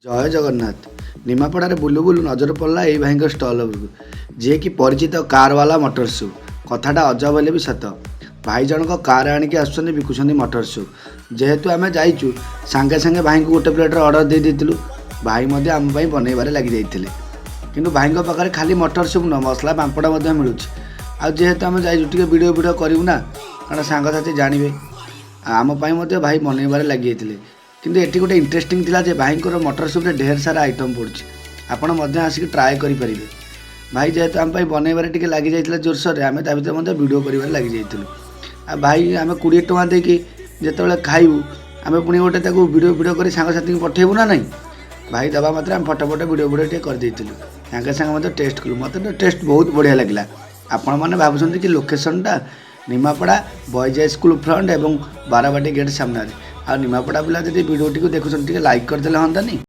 ଜୟ ଜଗନ୍ନାଥ। ନିମାପଡ଼ାରେ ବୁଲୁ ବୁଲୁ ନଜର ପଡ଼ିଲା ଏଇ ଭାଇଙ୍କ ଷ୍ଟଲ୍ ଉପରକୁ, ଯିଏକି ପରିଚିତ କାରବାଲା ମଟର ସୁପ୍। କଥାଟା ଅଜବ ହେଲେ ବି ସତ। ଭାଇ ଜଣକ କାର୍ ଆଣିକି ଆସୁଛନ୍ତି, ବିକୁଛନ୍ତି ମଟର ସୁପ୍। ଯେହେତୁ ଆମେ ଯାଇଛୁ, ସାଙ୍ଗେ ସାଙ୍ଗେ ଭାଇଙ୍କୁ ଗୋଟେ ପ୍ଲେଟ୍ର ଅର୍ଡ଼ର ଦେଇ ଦେଇଥିଲୁ। ଭାଇ ମଧ୍ୟ ଆମ ପାଇଁ ବନେଇବାରେ ଲାଗିଯାଇଥିଲେ। କିନ୍ତୁ ଭାଇଙ୍କ ପାଖରେ ଖାଲି ମଟର ସୁପ୍ ନୁହଁ, ମସଲା ପାମ୍ପଡ଼ ମଧ୍ୟ ମିଳୁଛି। ଆଉ ଯେହେତୁ ଆମେ ଯାଇଛୁ, ଟିକେ ଭିଡ଼ିଓ ଫିଡ଼ିଓ କରିବୁ ନା, କାରଣ ସାଙ୍ଗସାଥି ଜାଣିବେ। ଆଉ ଆମ ପାଇଁ ମଧ୍ୟ ଭାଇ ବନେଇବାରେ ଲାଗିଯାଇଥିଲେ। କିନ୍ତୁ ଏଠି ଗୋଟେ ଇଣ୍ଟରେଷ୍ଟିଂ ଥିଲା ଯେ ଭାଇଙ୍କର ମଟର ସୁପ୍ରେ ଢେର ସାରା ଆଇଟମ୍ ପଡ଼ୁଛି। ଆପଣ ମଧ୍ୟ ଆସିକି ଟ୍ରାଏ କରିପାରିବେ। ଭାଇ ଯେହେତୁ ଆମ ପାଇଁ ବନେଇବାରେ ଟିକେ ଲାଗିଯାଇଥିଲା ଜୋରସୋରରେ, ଆମେ ତା ଭିତରେ ମଧ୍ୟ ଭିଡ଼ିଓ କରିବାରେ ଲାଗିଯାଇଥିଲୁ। ଆଉ ଭାଇ, ଆମେ 20 ଟଙ୍କା ଦେଇକି ଯେତେବେଳେ ଖାଇବୁ, ଆମେ ପୁଣି ଗୋଟେ ତାକୁ ଭିଡ଼ିଓ ଫିଡ଼ିଓ କରି ସାଙ୍ଗସାଥିଙ୍କୁ ପଠେଇବୁ ନା ନାହିଁ? ଭାଇ ଦେବା ମାତ୍ରେ ଆମେ ଫଟୋ ଫଟୋ, ଭିଡ଼ିଓ ଫିଡ଼ିଓ ଟିକେ କରିଦେଇଥିଲୁ। ସାଙ୍ଗେ ସାଙ୍ଗେ ମଧ୍ୟ ଟେଷ୍ଟ କଲୁ। ମୋତେ ତ ଟେଷ୍ଟ ବହୁତ ବଢ଼ିଆ ଲାଗିଲା। ଆପଣମାନେ ଭାବୁଛନ୍ତି କି ଲୋକେସନଟା ନିମାପଡ଼ା ବଏଜ୍ ହାଇସ୍କୁଲ ଫ୍ରଣ୍ଟ ଏବଂ ବାରବାଟୀ ଗେଟ୍ ସାମ୍ନାରେ। ଆଉ ନିମାପଡ଼ା ପିଲା ଯଦି ଭିଡ଼ିଓଟିକୁ ଦେଖୁଛନ୍ତି, ଟିକେ ଲାଇକ୍ କରିଦେଲେ ହୁଅନ୍ତାନି?